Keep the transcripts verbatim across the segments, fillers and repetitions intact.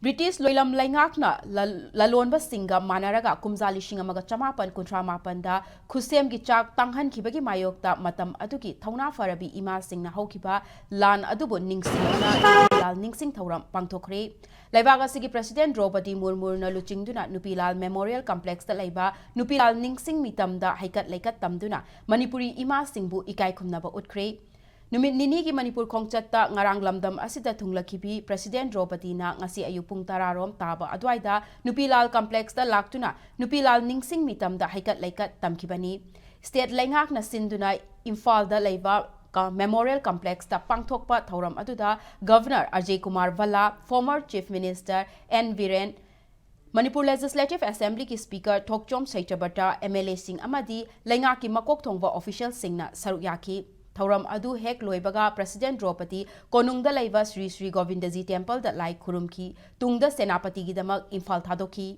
British ꯂꯣꯏꯂꯝ ꯂꯩꯉꯥꯛꯅ ꯂ-, ꯂꯂꯣꯟꯕꯁꯤꯡꯒ ꯃꯥꯟꯅꯔꯒ ꯀꯨꯝꯖꯥ ꯂꯤꯁꯤꯡ ꯑꯃꯒ ꯆꯃꯥꯄꯟ ꯀꯨꯟꯊ꯭ꯔꯥ ꯃꯥꯄꯟꯗ ꯈꯨꯠꯁꯦꯝꯒꯤ ꯆꯥꯛ ꯇꯥꯡꯍꯟꯈꯤꯕꯒꯤ ꯃꯥꯌꯣꯛꯇ ꯃꯇꯝ ꯑꯗꯨꯒꯤ ꯊꯧꯅꯥ ꯐꯔꯕꯤ ꯏꯃꯥꯁꯤꯡꯅ ꯍꯧꯈꯤꯕ ꯂꯥꯟ ꯑꯗꯨꯕꯨ ꯅꯤꯡꯁꯤꯡꯗꯨꯅ ꯅꯨꯄꯤ ꯂꯥꯜ ꯅꯤꯡꯁꯤꯡ ꯊꯧꯔꯝ ꯄꯥꯡꯊꯣꯛꯈ꯭ꯔꯦ꯫ ꯂꯩꯕꯥꯛ ꯑꯁꯤꯒꯤ ꯄ꯭ꯔꯁꯤꯗꯦꯟ ꯗ꯭ꯔꯧꯄꯗꯤ ꯃꯨꯔꯃꯨꯅ ꯂꯨꯆꯤꯡꯗꯨꯅ ꯅꯨꯄꯤ ꯂꯥꯜ ꯃꯦꯃꯣꯔꯤꯌꯦꯜ ꯀꯝꯄ꯭ꯂꯦꯛꯁꯇ ꯂꯩꯕ ꯅꯨꯄꯤ ꯂꯥꯜ ꯅꯤꯡꯁꯤꯡ ꯃꯤꯇꯝꯗ ꯍꯩꯀꯠ ꯂꯩꯀꯠ ꯇꯝꯗꯨꯅ ꯃꯅꯤꯄꯨꯔꯤ ꯏꯃꯥꯁꯤꯡꯕꯨ ꯏꯀꯥꯏ ꯈꯨꯝꯅꯕ ꯎꯠꯈ꯭ꯔꯦ꯫ ꯅꯨꯃꯤꯠ ꯅꯤꯅꯤꯒꯤ ꯃꯅꯤꯄꯨꯔ ꯈꯣꯡꯆꯠꯇ ꯉꯔꯥꯡ ꯂꯝꯗꯝ ꯑꯁꯤꯗ ꯊꯨꯡꯂꯈꯤꯕꯤ ꯄ꯭ꯔꯁꯤꯗꯦꯟ ꯗ꯭ꯔꯧꯄꯗꯤꯅ ꯉꯁꯤ ꯑꯌꯨꯛ ꯄꯨꯡ ꯇꯔꯥ ꯔꯣꯝ ꯇꯥꯕ ꯑꯗꯨꯋꯥꯏꯗ ꯅꯨꯄꯤ ꯂꯥꯜ ꯀꯝꯄ꯭ꯂꯦꯛꯁꯇ ꯂꯥꯛꯇꯨꯅ ꯅꯨꯄꯤ ꯂꯥꯜ ꯅꯤꯡꯁꯤꯡ ꯃꯤꯇꯝꯗ ꯍꯩꯀꯠ ꯂꯩꯀꯠ ꯇꯝꯈꯤꯕꯅꯤ꯫ ꯁ꯭ꯇꯦꯠ ꯂꯩꯉꯥꯛꯅ ꯁꯤꯟꯗꯨꯅ ꯏꯝꯐꯥꯜꯗ ꯂꯩꯕ ꯀ-, ꯃꯦꯃꯣꯔꯤꯌꯦꯜ ꯀꯝꯄ꯭ꯂꯦꯛꯁꯇ ꯄꯥꯡꯊꯣꯛꯄ ꯊꯧꯔꯝ ꯑꯗꯨꯗ governor Ajay Kumar Bhalla, former chief minister N Biren, Manipur legislative ꯑꯦꯁꯦꯝꯕ꯭ꯂꯤꯒꯤ speaker Thokchom Satyabrata, M L ꯑꯦꯁꯤꯡ ꯑꯃꯗꯤ ꯂꯩꯉꯥꯛꯀꯤ ꯃꯀꯣꯛ ꯊꯣꯡꯕ ꯑꯣꯐꯤꯁꯤꯌꯦꯜꯁꯤꯡꯅ ꯁꯔꯨꯛ ꯌꯥꯈꯤ꯫ ꯊꯧꯔꯝ ꯑꯗꯨ ꯍꯦꯛ ꯂꯣꯏꯕꯒ ꯄ꯭ꯔꯁꯤꯗꯦꯟ ꯗ꯭ꯔꯧꯄꯗꯤ ꯀꯣꯅꯨꯡꯗ ꯂꯩꯕ ꯁ꯭ꯔꯤ ꯁ꯭ꯔꯤ ꯒꯣꯕꯤꯟꯗꯖꯤ ꯇꯦꯝꯄꯜꯗ ꯂꯥꯏ ꯈꯨꯔꯨꯝꯈꯤ꯫ ꯇꯨꯡꯗ ꯁꯦꯅꯥꯄꯇꯤꯒꯤꯗꯃꯛ ꯏꯝꯐꯥꯜ ꯊꯥꯗꯣꯛꯈꯤ꯫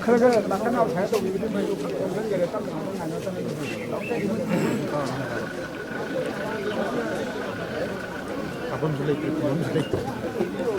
ꯈꯔ ꯈꯔ ꯅꯥꯀꯟ ꯑꯥꯎꯠꯁꯥꯏꯗ ꯇꯧꯕꯤꯕꯗꯤ ꯐꯩ, ꯆꯪꯁꯤꯟꯈꯔꯦ, ꯇꯞꯅ ꯉꯥꯏꯍꯥꯛꯇꯪ ꯉꯥꯏꯅꯔꯣ, ꯆꯪꯁꯤꯟꯈꯔꯦ꯫ ꯀꯥꯐꯝꯁꯨ ꯂꯩꯇꯦ, ꯐꯝꯐꯝꯁꯨ ꯂꯩꯇꯦ꯫